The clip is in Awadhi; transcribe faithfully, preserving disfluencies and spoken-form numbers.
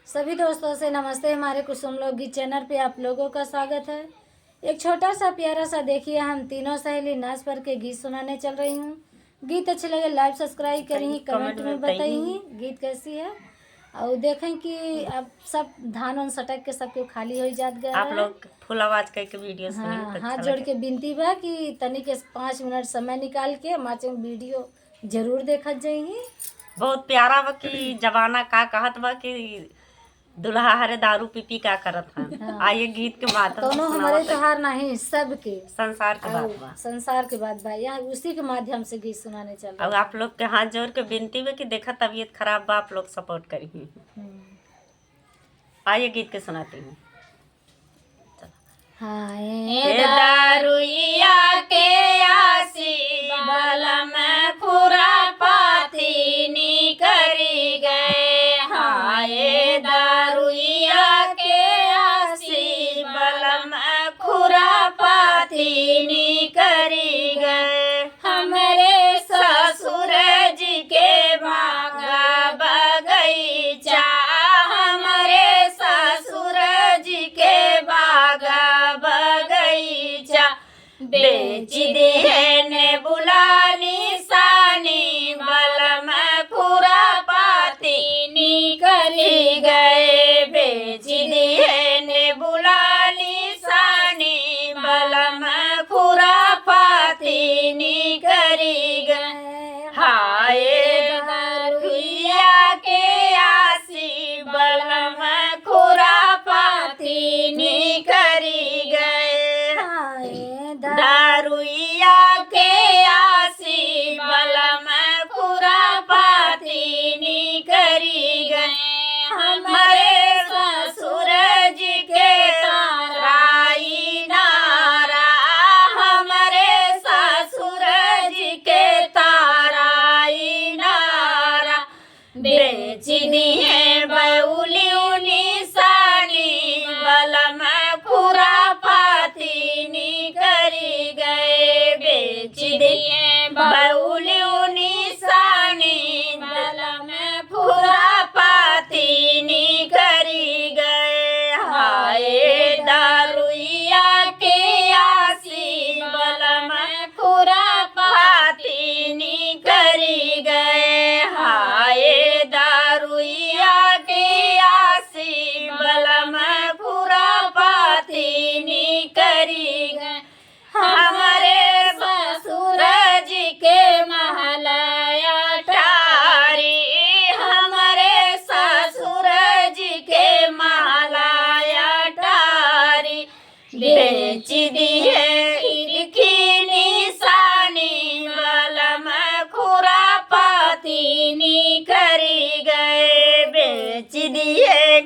सभी दोस्तों से नमस्ते। हमारे कुसुम लोकगीत चैनल पे आप लोगों का स्वागत है। एक छोटा सा प्यारा सा, देखिए, हम तीनों सहेली नाच पर के गीत सुनाने चल रही हूँ। गीत अच्छे लगे, लाइक सब्सक्राइब करी, कमेंट कमेंट में में बताई। बताई गीत कैसी है। और देखें कि अब सब धान उन सटक के सबके खाली हो जात गया आप है। लोग फुल आवाज करके वीडियो सुनी हाँ, तो हाथ अच्छा जोड़ लगे। के विनती बा कि तनी के पाँच मिनट समय निकाल के हमारे वीडियो जरूर देखत जाइए। बहुत प्यारा बा कि जमाना का कहत बा कि दुल्हा हरे दारू पी पी का करत हन। हाँ। आ ये गीत के माध्यम से कौनो सुनावत हमारे है। त्योहार नहीं, सबके। संसार के और बात बा। संसार के बात बा, या उसी के माध्यम से गीत सुनाने चल रहे और हैं। आप लोग के हाथ जोड़ के विनती बा कि देखा तबीयत खराब बा, आप लोग सपोर्ट करी। हम्म। आइए गीत के सुनाती हूँ। हाँ, ए ए दारुइया के आसी बलम खुरापाती निकरी गए। हाँ, ए दारुइया के आसी बलम खुरापाती निकरी गए। हमरे ससुर जी के बागा बगीचा, हमरे ससुर जी के बागा बगीचा, बेच दिहे ने बुलानी सानी बलम खुरापाती निकरी गए। बेच दिहे ने बुलानी सानी बलम खुरापाती निकरी गए। हाय दारुइया के आसी बलम खुरापाती निकरी गए। हाय दारुइया के आसी बलम खुरापाती निकरी गए। हमरे ससुर जी के ताराई नारा, हमरे ससुर जी के ताराई नारा, बेच दिहे बउली निसानी बलम खुरापाती निकरी गए। बेच दिहे बउली निसानी बलम खुरापाती निकरी गए। हाय दारुइया के आसी बलम खुरापाती निकरी गए। हाय दारुइया के आसी बलम खुरापाती निकरी गए। हमरे ससुर जी के महला अटारी, हमरे ससुर जी के महला अटारी, बेच दिहे खिड़की निसानी बलम खुरापाती निकरी गए। बेच दिहे